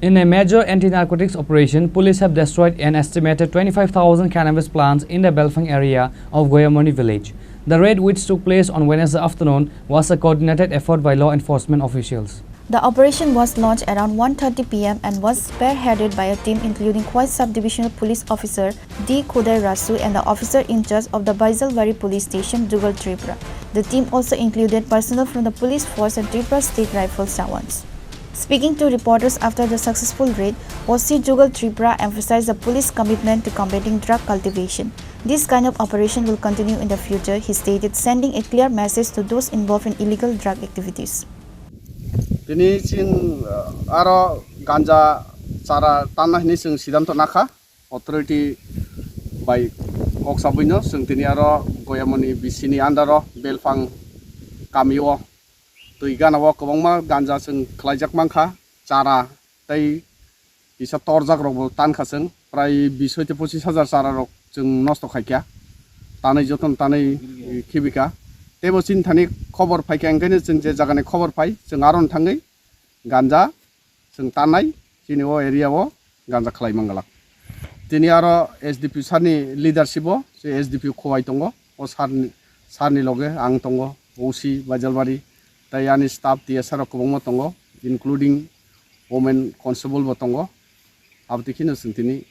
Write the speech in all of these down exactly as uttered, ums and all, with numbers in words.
In a major anti-narcotics operation, police have destroyed an estimated twenty-five thousand cannabis plants in the Belphang area of Goyamoni village. The raid, which took place on Wednesday afternoon, was a coordinated effort by law enforcement officials. The operation was launched around one thirty p m and was spearheaded by a team including Khowai Sub-Divisional Police Officer D Khudai Rasu and the officer in charge of the Baijalbari Police Station, Jugal Tripura. The team also included personnel from the police force and Tripura State Rifles Jawans. Speaking to reporters after the successful raid, O C Jugal Tripura emphasized the police commitment to combating drug cultivation. This kind of operation will continue in the future, he stated, sending a clear message to those involved in illegal drug activities. Tini chini, uh, aro ganja chara tanna hini chwng siddhanto nakha, authority bai kok sabwino chwng tini aro Goyamoni B C ni under o Belphang kamio twi gana o kwbangma ganja chwng khlaijak mankha, chara tei kisa torjak rokbo tankha chwng, prai bish hoite pochis hajar chara rok chwng nosto khaikha, tanwi jotono tanwi khibika. Teibo chini thani khobor phaikha, enkaino chwng je jagani khobor phai chwng aro thangwi ganja chwng tannai, chini o area o ganja khlai mangalak. Tini aro S D P sir ni leadership o, je S D P Khowai tongo, o sir ni, sir ni loge ang tongo, O C Baijalbari, tei ani staff T S R rok kwbangma tongo, including women constable bo tongo. Abotwi kheno chwng tini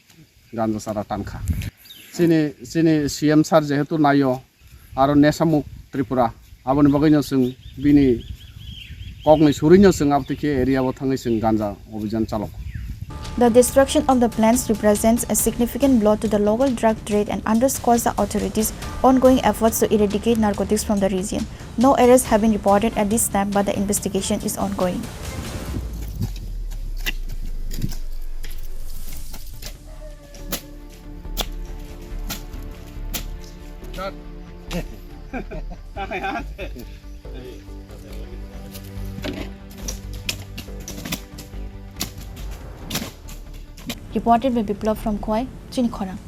ganja chara tankha. Chini, chini C M sir jehetu naio, aro Nesha Mukt Tripura, aboni bagwino chwng bini kokni surino chwng abotwi khe area o thangwi chwng ganja obhijan chalogo. The destruction of the plants represents a significant blow to the local drug trade and underscores the authorities' ongoing efforts to eradicate narcotics from the region. No arrests have been reported at this time, but the investigation is ongoing. Reported by Biplab from Khowai, Chini Khorang.